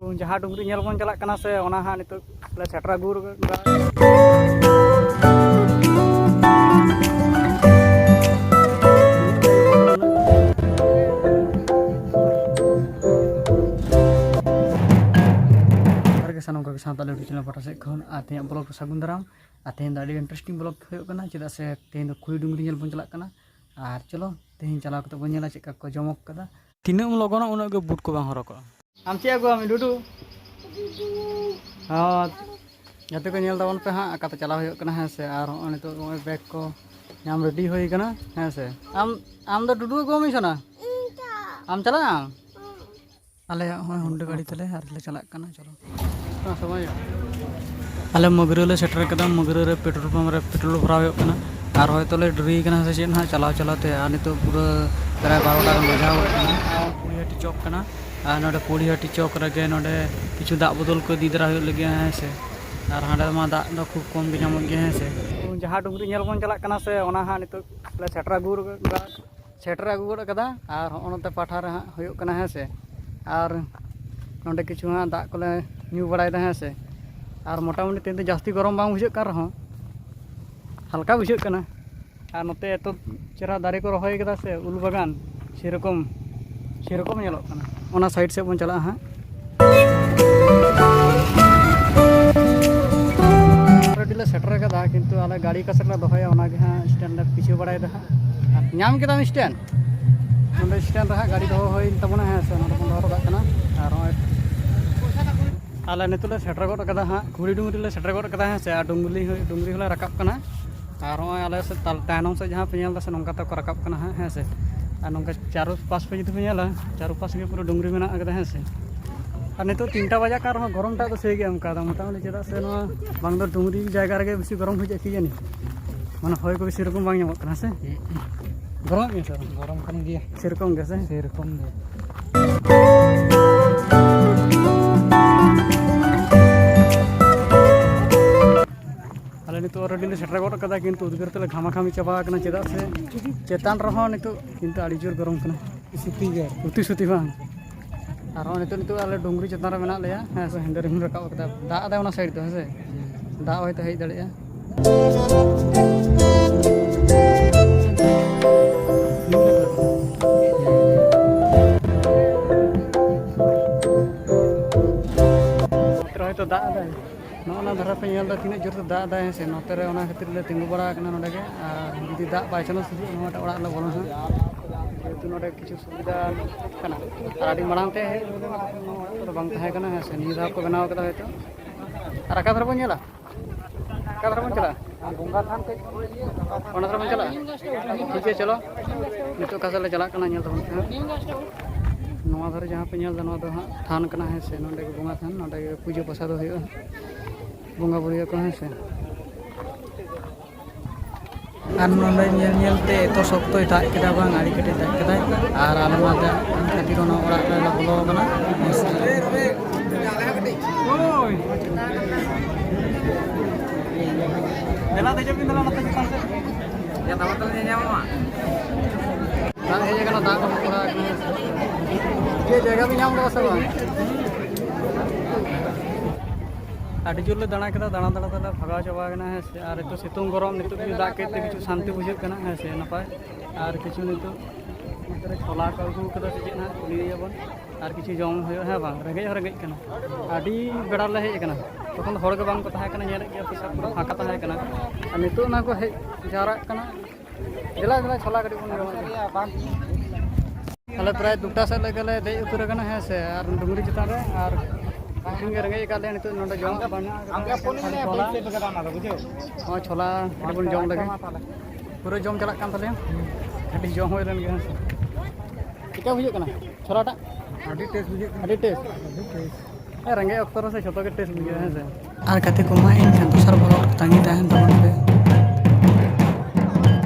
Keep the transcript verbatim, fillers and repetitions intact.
ᱡᱟᱦᱟᱸ ᱰᱩᱝᱨᱤ ᱧᱮᱞ ᱵᱚᱱ ᱪᱟᱞᱟᱜ ᱠᱟᱱᱟ ᱥᱮ, ᱚᱱᱟ ᱦᱟᱸᱜ ᱱᱤᱛᱚᱜ ᱞᱮ ᱥᱮᱴᱮᱨ ᱟᱹᱜᱩ ᱟᱠᱟᱫᱟ᱾ ᱡᱚᱦᱟᱨ ᱜᱮ ᱥᱟᱱᱟᱢ ᱠᱚᱜᱮ ᱥᱟᱶᱛᱟ ᱞᱟᱹᱣᱲᱤ ᱪᱮᱱᱮᱞ ᱯᱟᱦᱴᱟ ᱥᱮᱫ ᱠᱷᱚᱱ ᱟᱨ ᱛᱮᱦᱮᱧᱟᱜ ᱵᱞᱚᱜ ᱨᱮ ᱥᱟᱹᱜᱩᱱ ᱫᱟᱨᱟᱢ᱾ ᱟᱨ ᱛᱮᱦᱮᱧ ᱫᱚ ᱟᱹᱰᱤ ᱤᱱᱴᱟᱨᱮᱥᱴᱤᱝ ᱵᱞᱚᱜ ᱦᱩᱭᱩᱜ ᱠᱟᱱᱟ, ᱪᱮᱫᱟᱜ ᱥᱮ ᱛᱮᱦᱮᱧ ᱫᱚ ᱠᱷᱩᱲᱤ ᱰᱩᱝᱨᱤ ᱧᱮᱞ ᱵᱚᱱ ᱪᱟᱞᱟᱜ ᱠᱟᱱᱟ᱾ ᱟᱨ ᱪᱚᱞᱚ ᱛᱮᱦᱮᱧ ᱪᱟᱞᱟᱣ ᱠᱟᱛᱮ ᱵᱚᱱ ᱧᱮᱞᱟ ᱪᱮᱫ ᱞᱮᱠᱟ ᱠᱚ ᱡᱚᱢᱚᱠ ᱠᱟᱫᱟ᱾ ᱛᱤᱱᱟᱹᱜ ᱮᱢ ᱞᱚᱜᱚᱱᱟ ᱩᱱᱟᱹᱜ ᱜᱮ ᱵᱩᱴ ᱠᱚ ᱵᱟᱝ ᱦᱚᱨᱚᱜᱚᱜᱼᱟ᱾ ᱟᱢ ᱪᱮᱫ ᱟᱹᱜᱩᱣᱟᱢ ᱰᱩᱰᱩ? ᱦᱚᱸ, ᱜᱟᱛᱮ ᱠᱚ ᱧᱮᱞ ᱛᱟᱵᱚᱱ ᱯᱮ ᱦᱟᱸᱜ, ᱚᱠᱟᱛᱮ ᱪᱟᱞᱟᱣ ᱦᱩᱭᱩᱜ ᱠᱟᱱᱟ, ᱦᱮᱸ ᱥᱮ᱾ ᱟᱨ ᱦᱚᱸᱜᱼᱚᱭ ᱱᱤᱛᱚᱜ ᱱᱚᱜᱼᱚᱭ ᱵᱮᱜᱽ ᱠᱚ ᱧᱟᱢ ᱨᱮᱰᱤ ᱦᱩᱭ ᱠᱟᱱᱟ, ᱦᱮᱸ ᱥᱮ᱾ ᱟᱢ, ᱟᱢ ᱫᱚ ᱰᱩᱰᱩ ᱟᱹᱜᱩᱣᱟᱢ ᱥᱮ ᱱᱟ? ᱟᱢ ᱪᱟᱞᱟᱜ ᱟᱢ? ᱟᱞᱮᱭᱟᱜ ᱦᱚᱸᱜᱼᱚᱭ ᱦᱩᱱᱰᱟᱹ ᱜᱟᱹᱰᱤ ᱛᱟᱞᱮ ᱟᱨ ᱞᱮ ᱪᱟᱞᱟᱜ ᱠᱟᱱᱟ᱾ ᱪᱚᱞᱚ᱾ ᱟᱞᱮ ᱢᱟᱹᱜᱽᱨᱟᱹ ᱞᱮ ᱥᱮᱴᱮᱨ ᱠᱟᱫᱟ᱾ ᱢᱟᱹᱜᱽᱨᱟᱹ ᱨᱮ ᱯᱮᱴᱨᱳᱞ ᱯᱟᱢᱯ ᱨᱮ ᱯᱮᱴᱨᱳᱞ ᱵᱷᱚᱨᱟᱣ ᱦᱩᱭᱩᱜ ᱠᱟᱱᱟ᱾ ᱟᱨ ᱦᱚᱭᱛᱳ ᱞᱮ ᱰᱮᱨᱤ ᱠᱟᱱᱟ ᱥᱮ ᱪᱮᱫ ᱦᱟᱸᱜ ᱪᱟᱞᱟᱣ ᱪᱟᱞᱟᱣ ᱛᱮ᱾ ᱟᱨ ᱱᱤᱛᱚᱜ ᱯᱩᱨᱟᱹ ᱯᱨᱟᱭ ᱵᱟᱨᱚᱴᱟ ᱜᱟᱱ ᱵᱟᱡᱟᱣ ᱜᱚᱫ ᱠᱟᱱᱟ᱾ ᱯᱩᱲᱤᱦᱟᱹᱴᱤ ᱪᱚᱠ ᱠᱟᱱᱟ᱾ ᱟᱨ ᱱᱚᱰᱮ ᱯᱩᱲᱤᱦᱟᱹᱴᱤ ᱪᱚᱠ ᱨᱮᱜᱮ ᱱᱚᱰᱮ ᱠᱤᱪᱷᱩ ᱫᱟᱜ ᱵᱚᱛᱚᱞ ᱠᱚ ᱤᱫᱤ ᱫᱟᱨᱟ ᱦᱩᱭᱩᱜ ᱞᱟᱹᱜᱤᱫ, ᱦᱮᱸ ᱥᱮ᱾ ᱟᱨ ᱦᱟᱸᱰᱮ ᱢᱟ ᱫᱟᱜ ᱫᱚ ᱠᱷᱩᱵ ᱠᱚᱢ ᱜᱮ ᱧᱟᱢᱚᱜ ᱜᱮᱭᱟ, ᱦᱮᱸ ᱥᱮ᱾ ᱡᱟᱦᱟᱸ ᱰᱩᱝᱨᱤ ᱧᱮᱞ ᱵᱚᱱ ᱪᱟᱞᱟᱜ ᱠᱟᱱᱟ ᱥᱮ, ᱚᱱᱟ ᱦᱟᱸᱜ ᱱᱤᱛᱚᱜ ᱞᱮ ᱥᱮᱴᱮᱨ ᱟᱹᱜᱩ ᱟᱠᱟᱫᱟ᱾ ᱥᱮᱴᱮᱨ ᱟᱹᱜᱩ ᱜᱚᱫ ᱠᱟᱫᱟ᱾ ᱟᱨ ᱦᱚᱸᱜᱼᱚ ᱱᱚᱛᱮ ᱯᱟᱴᱷᱟ ᱨᱮ ᱦᱟᱸᱜ ᱦᱩᱭᱩᱜ ᱠᱟᱱᱟ, ᱦᱮᱸ ᱥᱮ᱾ ᱟᱨ ᱱᱚᱸᱰᱮ ᱠᱤᱪᱷᱩ ᱦᱟᱸᱜ ᱫᱟᱜ ᱠᱚᱞᱮ ᱧᱩ ᱵᱟᱲᱟᱭᱮᱫᱟ, ᱦᱮᱸ ᱥᱮ᱾ ᱟᱨ ᱢᱚᱴᱟᱢᱩᱴᱤ ᱛᱮᱦᱮᱧ ᱫᱚ ᱡᱟᱹᱥᱛᱤ ᱜᱚᱨᱚᱢ ᱵᱟᱝ ᱵᱩᱡᱷᱟᱹᱜ ᱠᱟᱱ ᱨᱮᱦᱚᱸ, ᱦᱟᱞᱠᱟ ᱵᱩᱡᱷᱟᱹᱜ ᱠᱟᱱᱟ᱾ ᱟᱨ ᱱᱚᱛᱮ ᱮᱛᱚ ᱪᱮᱦᱨᱟ ᱫᱟᱨᱮ ᱠᱚ ᱨᱚᱦᱚᱭ ᱠᱟᱫᱟ ᱥᱮ, ᱩᱞ ᱵᱟᱜᱟᱱ, ᱥᱮᱨᱚᱠᱚᱢ, ᱥᱮᱨᱚᱠᱚᱢ ᱧᱮᱞᱚᱜ ᱠᱟᱱᱟ᱾ ᱚᱱᱟ ᱥᱟᱭᱤᱰ ᱥᱮᱫ ᱵᱚᱱ ᱪᱟᱞᱟᱜᱼᱟ ᱦᱟᱸᱜ᱾ ᱚᱞᱨᱮᱰᱤ ᱞᱮ ᱥᱮᱴᱮᱨ ᱠᱟᱫᱟ, ᱠᱤᱱᱛᱩ ᱟᱞᱮ ᱜᱟᱹᱰᱤ ᱚᱠᱟ ᱥᱮᱫ ᱞᱮ ᱫᱚᱦᱚᱭᱟ, ᱚᱱᱟᱜᱮ ᱦᱟᱸᱜ ᱥᱴᱮᱱᱰ ᱞᱮ ᱯᱤᱪᱷᱟᱹ ᱵᱟᱲᱟᱭᱮᱫᱟ ᱦᱟᱸᱜ᱾ ᱟᱨ ᱧᱟᱢ ᱠᱮᱫᱟᱢ ᱥᱴᱮᱱᱰ? ᱱᱚᱰᱮ ᱥᱴᱮᱱᱰ ᱨᱮ ᱦᱟᱸᱜ ᱜᱟᱹᱰᱤ ᱫᱚᱦᱚ ᱦᱩᱭᱮᱱ ᱛᱟᱵᱚᱱᱟ, ᱦᱮᱸ ᱥᱮ᱾ ᱱᱚᱰᱮ ᱵᱚᱱ ᱫᱚᱦᱚ ᱦᱚᱴᱚ ᱠᱟᱜ ᱠᱟᱱᱟ᱾ ᱟᱨ ᱱᱚᱜᱼᱚᱭ ᱟᱞᱮ ᱱᱤᱛᱚᱜ ᱞᱮ ᱥᱮᱴᱮᱨ ᱜᱚᱫ ᱠᱟᱫᱟ ᱦᱟᱸᱜ, ᱠᱷᱩᱲᱤ ᱰᱩᱝᱨᱤ ᱞᱮ ᱥᱮᱴᱮᱨ ᱜᱚᱫ ᱠᱟᱫᱟ, ᱦᱮᱸ ᱥᱮ᱾ ᱟᱨ ᱰᱩᱝᱨᱤ ᱦᱚᱸ, ᱰᱩᱝᱨᱤ ᱦᱚᱸᱞᱮ ᱨᱟᱠᱟᱵ ᱠᱟᱱᱟ᱾ ᱟᱨ ᱱᱚᱜᱼᱚᱭ ᱟᱞᱮ ᱥᱮᱫ ᱛᱟᱞ-, ᱛᱟᱭᱱᱚᱢ ᱥᱮᱫ ᱡᱟᱦᱟᱸ ᱯᱮ ᱧᱮᱞ ᱮᱫᱟ ᱥᱮ, ᱱᱚᱝᱠᱟ ᱛᱮᱠᱚ ᱨᱟᱠᱟᱵ ᱠᱟᱱᱟ ᱦᱟᱸᱜ, ᱦᱮᱸ ᱥᱮ᱾ ᱟᱨ ᱱᱚᱝᱠᱟ ᱪᱟᱨᱚ ᱯᱟᱥ ᱯᱮ ᱡᱩᱫᱤ ᱯᱮ ᱧᱮᱞᱟ, ᱪᱟᱨᱚ ᱯᱟᱥ ᱜᱮ ᱯᱩᱨᱟᱹ ᱰᱩᱝᱨᱤ ᱢᱮᱱᱟᱜ ᱟᱠᱟᱫᱟ, ᱦᱮᱸ ᱥᱮ᱾ ᱟᱨ ᱱᱤᱛᱚᱜ ᱛᱤᱱᱴᱟ ᱵᱟᱡᱟᱜ ᱠᱟᱱ ᱨᱮᱦᱚᱸ ᱜᱚᱨᱚᱢ ᱴᱟᱜ ᱫᱚ ᱥᱮᱭ ᱜᱮ ᱚᱱᱠᱟ ᱫᱚ ᱢᱚᱴᱟᱢᱩᱴᱤ, ᱪᱮᱫᱟᱜ ᱥᱮ ᱱᱚᱣᱟ ᱵᱟᱝ ᱫᱚ ᱰᱩᱝᱨᱤ ᱡᱟᱭᱜᱟ ᱨᱮᱜᱮ ᱵᱮᱥᱤ ᱜᱚᱨᱚᱢ ᱵᱩᱡᱷᱟᱹᱜᱼᱟ ᱠᱤ ᱡᱟᱹᱱᱤ, ᱢᱟᱱᱮ ᱦᱚᱭ ᱠᱚ ᱥᱮᱨᱚᱠᱚᱢ ᱵᱟᱝ ᱧᱟᱢᱚᱜ ᱠᱟᱱᱟ ᱥᱮ᱾ ᱜᱚᱨᱚᱢᱮᱫ ᱜᱮᱭᱟ ᱥᱮ ᱵᱟᱝ? ᱜᱚᱨᱚᱢ ᱠᱟᱱ ᱜᱮᱭᱟ᱾ ᱥᱮᱨᱚᱠᱚᱢ ᱜᱮ ᱥᱮ? ᱥᱮᱨᱚᱠᱚᱢ ᱜᱮ᱾ ᱟᱞᱮ ᱱᱤᱛᱚᱜ ᱚᱞᱨᱮᱰᱤ ᱞᱮ ᱥᱮᱴᱮᱨ ᱜᱚᱫ ᱠᱟᱫᱟ, ᱠᱤᱱᱛᱩ ᱩᱫᱽᱜᱟᱹᱨ ᱛᱮᱞᱮ ᱜᱷᱟᱢᱟ ᱜᱷᱟᱢᱤ ᱪᱟᱵᱟ ᱟᱠᱟᱱᱟ, ᱪᱮᱫᱟᱜ ᱥᱮ ᱪᱮᱛᱟᱱ ᱨᱮᱦᱚᱸ ᱱᱤᱛᱚᱜ ᱠᱤᱱᱛᱩ ᱟᱹᱰᱤ ᱡᱳᱨ ᱜᱚᱨᱚᱢ ᱠᱟᱱᱟ᱾ ᱥᱩᱛᱤ ᱜᱮ᱾ ᱩᱛᱤ ᱥᱩᱛᱤ ᱵᱟᱝ? ᱟᱨᱦᱚᱸ ᱱᱤᱛᱚᱜ, ᱱᱤᱛᱚᱜ ᱟᱞᱮ ᱰᱩᱝᱨᱤ ᱪᱮᱛᱟᱱ ᱨᱮ ᱢᱮᱱᱟᱜ ᱞᱮᱭᱟ, ᱦᱮᱸ ᱥᱮ, ᱦᱮᱸᱫᱮ ᱨᱤᱢᱤᱞ ᱨᱟᱠᱟᱵ ᱠᱟᱫᱟ᱾ ᱫᱟᱜ ᱮᱫᱟᱭ ᱚᱱᱟ ᱥᱟᱭᱤᱰ ᱫᱚ, ᱦᱮᱸ ᱥᱮ, ᱫᱟᱜ ᱦᱚᱭᱛᱳ ᱦᱮᱡ ᱫᱟᱲᱮᱭᱟᱜᱼᱟ᱾ ᱱᱚᱛᱮ ᱨᱮ ᱦᱚᱭᱛᱳ ᱫᱟᱜ ᱮᱫᱟᱭ᱾ ᱱᱚᱜᱼᱚ ᱱᱟ ᱫᱷᱟᱨᱟ ᱯᱮ ᱧᱮᱞ ᱮᱫᱟ ᱛᱤᱱᱟᱹᱜ ᱡᱳᱨ ᱛᱮ ᱫᱟᱜ ᱮᱫᱟᱭ, ᱦᱮᱸ ᱥᱮ᱾ ᱱᱚᱛᱮ ᱨᱮ ᱚᱱᱟ ᱠᱷᱟᱹᱛᱤᱨ ᱞᱮ ᱛᱤᱸᱜᱩ ᱵᱟᱲᱟ ᱟᱠᱟᱱᱟ ᱱᱚᱰᱮ ᱜᱮ᱾ ᱟᱨ ᱡᱩᱫᱤ ᱫᱟᱜ by chance ᱦᱤᱡᱩᱜᱼᱟ, ᱱᱚᱣᱟᱴᱟᱜ ᱚᱲᱟᱜ ᱨᱮᱞᱮ ᱵᱚᱞᱚᱱᱟ ᱦᱟᱸᱜ, ᱡᱮᱦᱮᱛᱩ ᱱᱚᱰᱮ ᱠᱤᱪᱷᱩ ᱥᱩᱵᱤᱫᱷᱟ ᱠᱟᱱᱟ᱾ ᱟᱨ ᱟᱹᱰᱤ ᱢᱟᱲᱟᱝ ᱛᱮ ᱦᱮᱡ ᱦᱩᱭ ᱞᱮᱱᱟ, ᱱᱚᱣᱟ ᱚᱲᱟᱜ ᱠᱚᱫᱚ ᱵᱟᱝ ᱛᱟᱦᱮᱸ ᱠᱟᱱᱟ, ᱦᱮᱸ ᱥᱮ᱾ ᱱᱤᱭᱟᱹ ᱫᱷᱟᱣ ᱠᱚ ᱵᱮᱱᱟᱣ ᱠᱟᱫᱟ ᱦᱚᱭᱛᱳ᱾ ᱟᱨ ᱚᱠᱟ ᱫᱷᱟᱨᱮ ᱵᱚᱱ ᱧᱮᱞᱟ? ᱚᱠᱟ ᱫᱷᱟᱨᱮ ᱵᱚᱱ ᱪᱟᱞᱟᱜᱼᱟ? ᱚᱱᱟ ᱫᱷᱟᱨᱮ ᱵᱚᱱ ᱪᱟᱞᱟᱜᱼᱟ? ᱴᱷᱤᱠ ᱜᱮᱭᱟ, ᱪᱚᱞᱚ᱾ ᱱᱤᱛᱚᱜ ᱚᱠᱟ ᱥᱮᱫ ᱞᱮ ᱪᱟᱞᱟᱜ ᱠᱟᱱᱟ, ᱧᱮᱞ ᱛᱟᱵᱚᱱ ᱯᱮ ᱦᱟᱸᱜ᱾ ᱱᱚᱣᱟ ᱫᱷᱟᱨᱮ ᱡᱟᱦᱟᱸ ᱯᱮ ᱧᱮᱞ ᱮᱫᱟ, ᱱᱚᱣᱟ ᱫᱚ ᱦᱟᱸᱜ ᱛᱷᱟᱱ ᱠᱟᱱᱟ, ᱦᱮᱸ ᱥᱮ᱾ ᱱᱚᱸᱰᱮ ᱜᱮ ᱵᱚᱸᱜᱟ ᱛᱷᱟᱱ, ᱱᱚᱸᱰᱮ ᱜᱮ ᱯᱩᱡᱟᱹ ᱯᱟᱥᱟ ᱫᱚ ᱦᱩᱭᱩᱜᱼᱟ᱾ ᱵᱚᱸᱜᱟ ᱵᱩᱨᱩᱭᱟᱠᱚ, ᱦᱮᱸ ᱥᱮ᱾ ᱟᱨ ᱱᱚᱰᱮ ᱧᱮᱞ ᱧᱮᱞ ᱛᱮ ᱮᱛᱚ ᱥᱚᱠᱛᱚᱭ ᱫᱟᱜ ᱠᱮᱫᱟ, ᱵᱟᱝ ᱟᱹᱰᱤ ᱠᱮᱴᱮᱡ ᱫᱟᱜ ᱠᱮᱫᱟᱭ᱾ ᱟᱨ ᱟᱞᱮ ᱢᱟ ᱫᱟᱜ ᱠᱷᱟᱹᱛᱤᱨ ᱚᱱᱟ ᱚᱲᱟᱜ ᱨᱮᱞᱮ ᱵᱚᱞᱚ ᱟᱠᱟᱱᱟ᱾ ᱫᱮᱞᱟ ᱫᱮᱡᱚᱜ ᱵᱤᱱ, ᱫᱮᱞᱟ ᱱᱚᱛᱮ ᱪᱮᱛᱟᱱ ᱥᱮᱫ᱾ ᱭᱟ, ᱛᱟᱢᱟ ᱛᱟᱞᱮ ᱧᱮᱧᱟᱢᱚᱜᱼᱟ᱾ ᱫᱟᱜ ᱦᱮᱡ ᱟᱠᱟᱱᱟ, ᱫᱟᱜ ᱠᱚ ᱠᱚᱲᱟ ᱟᱠᱟᱱᱟ᱾ ᱪᱮᱫ ᱡᱟᱭᱜᱟ ᱵᱤᱱ ᱧᱟᱢ ᱠᱟᱫᱟ ᱥᱮ ᱵᱟᱝ? ᱟᱹᱰᱤ ᱡᱳᱨ ᱞᱮ ᱫᱟᱬᱟ ᱠᱮᱫᱟ, ᱫᱟᱬᱟ ᱫᱟᱬᱟ ᱛᱮᱞᱮ ᱵᱷᱟᱜᱟᱣ ᱪᱟᱵᱟ ᱟᱠᱟᱱᱟ, ᱦᱮᱸ ᱥᱮ᱾ ᱟᱨ ᱱᱤᱛᱚᱜ ᱥᱤᱛᱩᱝ ᱜᱚᱨᱚᱢ, ᱱᱤᱛᱚᱜ ᱡᱩᱫᱤ ᱫᱟᱜ ᱠᱮᱫ ᱛᱮ ᱠᱤᱪᱷᱩ ᱥᱟᱱᱛᱤ ᱵᱩᱡᱷᱟᱹᱜ ᱠᱟᱱᱟ, ᱦᱮᱸ ᱥᱮ, ᱱᱟᱯᱟᱭ᱾ ᱟᱨ ᱠᱤᱪᱷᱩ ᱱᱤᱛᱚᱜ ᱱᱚᱛᱮ ᱨᱮ ᱪᱷᱚᱞᱟ ᱠᱚ ᱟᱹᱜᱩ ᱠᱟᱫᱟ ᱥᱮ ᱪᱮᱫ ᱦᱟᱸᱜ, ᱠᱩᱞᱤᱭᱮᱭᱟᱵᱚᱱ᱾ ᱟᱨ ᱠᱤᱪᱷᱩ ᱡᱚᱢ ᱦᱩᱭᱩᱜᱼᱟ, ᱦᱮᱸ ᱵᱟᱝ? ᱨᱮᱸᱜᱮᱡ ᱦᱚᱸ ᱨᱮᱸᱜᱮᱡ ᱠᱟᱱᱟ, ᱟᱹᱰᱤ ᱵᱮᱲᱟ ᱞᱮ ᱦᱮᱡ ᱟᱠᱟᱱᱟ, ᱛᱚᱠᱷᱚᱱ ᱫᱚ ᱦᱚᱲ ᱜᱮ ᱵᱟᱝ ᱠᱚ ᱛᱟᱦᱮᱸ ᱠᱟᱱᱟ, ᱧᱮᱞᱮᱫ ᱜᱮᱭᱟ ᱯᱮ ᱥᱟᱵ ᱯᱩᱨᱟᱹ ᱯᱷᱟᱸᱠᱟ ᱛᱟᱦᱮᱸ ᱠᱟᱱᱟ᱾ ᱟᱨ ᱱᱤᱛᱚᱜ ᱚᱱᱟ ᱠᱚ ᱦᱮᱡ ᱡᱟᱣᱨᱟᱜ ᱠᱟᱱᱟ᱾ ᱫᱮᱞᱟ ᱫᱮᱞᱟ, ᱪᱷᱚᱞᱟ ᱠᱟᱹᱴᱤᱡ ᱵᱚᱱ ᱡᱚᱢᱟ᱾ ᱟᱞᱮ ᱯᱨᱟᱭ ᱫᱩᱴᱟ ᱥᱮᱫ ᱞᱮᱠᱟ ᱞᱮ ᱫᱮᱡ ᱩᱛᱟᱹᱨ ᱟᱠᱟᱱᱟ, ᱦᱮᱸ ᱥᱮ, ᱟᱨ ᱰᱩᱝᱨᱤ ᱪᱮᱛᱟᱱ ᱨᱮ, ᱟᱨ ᱛᱤᱠᱤᱱ ᱜᱮ ᱨᱮᱸᱜᱮᱡ ᱟᱠᱟᱫ ᱞᱮᱭᱟ᱾ ᱱᱤᱛᱚᱜ ᱱᱚᱰᱮ ᱡᱚᱢᱟᱜ ᱵᱟᱹᱱᱩᱜ ᱟᱠᱟᱫᱟ, ᱠᱷᱟᱹᱞᱤ ᱪᱷᱚᱞᱟ᱾ ᱦᱚᱸ, ᱪᱷᱚᱞᱟ ᱠᱟᱹᱴᱤᱡ ᱵᱚᱱ ᱡᱚᱢ ᱞᱮᱜᱮ᱾ ᱯᱩᱨᱟᱹ ᱡᱚᱢ ᱪᱟᱞᱟᱜ ᱠᱟᱱ ᱛᱟᱞᱮᱭᱟ, ᱠᱟᱹᱴᱤᱡ ᱡᱚᱢ ᱦᱩᱭ ᱞᱮᱱ ᱜᱮ, ᱦᱮᱸ ᱥᱮ᱾ ᱪᱮᱠᱟ ᱵᱩᱡᱷᱟᱹᱜ ᱠᱟᱱᱟ ᱪᱷᱚᱞᱟᱴᱟᱜ? ᱟᱹᱰᱤ ᱴᱮᱥᱴ ᱵᱩᱡᱷᱟᱹᱜ ᱠᱟᱱᱟ᱾ ᱟᱹᱰᱤ ᱴᱮᱥᱴ᱾ ᱟᱹᱰᱤ ᱴᱮᱥᱴ᱾ ᱦᱮᱸ, ᱨᱮᱸᱜᱮᱡ ᱚᱠᱛᱚ ᱨᱮ ᱥᱮ ᱡᱷᱚᱛᱚ ᱜᱮ ᱴᱮᱥᱴ ᱵᱩᱡᱷᱟᱹᱜᱼᱟ, ᱦᱮᱸ ᱥᱮ᱾ ᱟᱨ ᱜᱟᱛᱮ ᱠᱚᱢᱟ, ᱮᱱᱠᱷᱟᱱ ᱫᱚᱥᱟᱨ ᱵᱷᱟᱜᱽ ᱛᱟᱺᱜᱤ ᱛᱟᱦᱮᱱ ᱛᱟᱵᱚᱱ ᱯᱮ᱾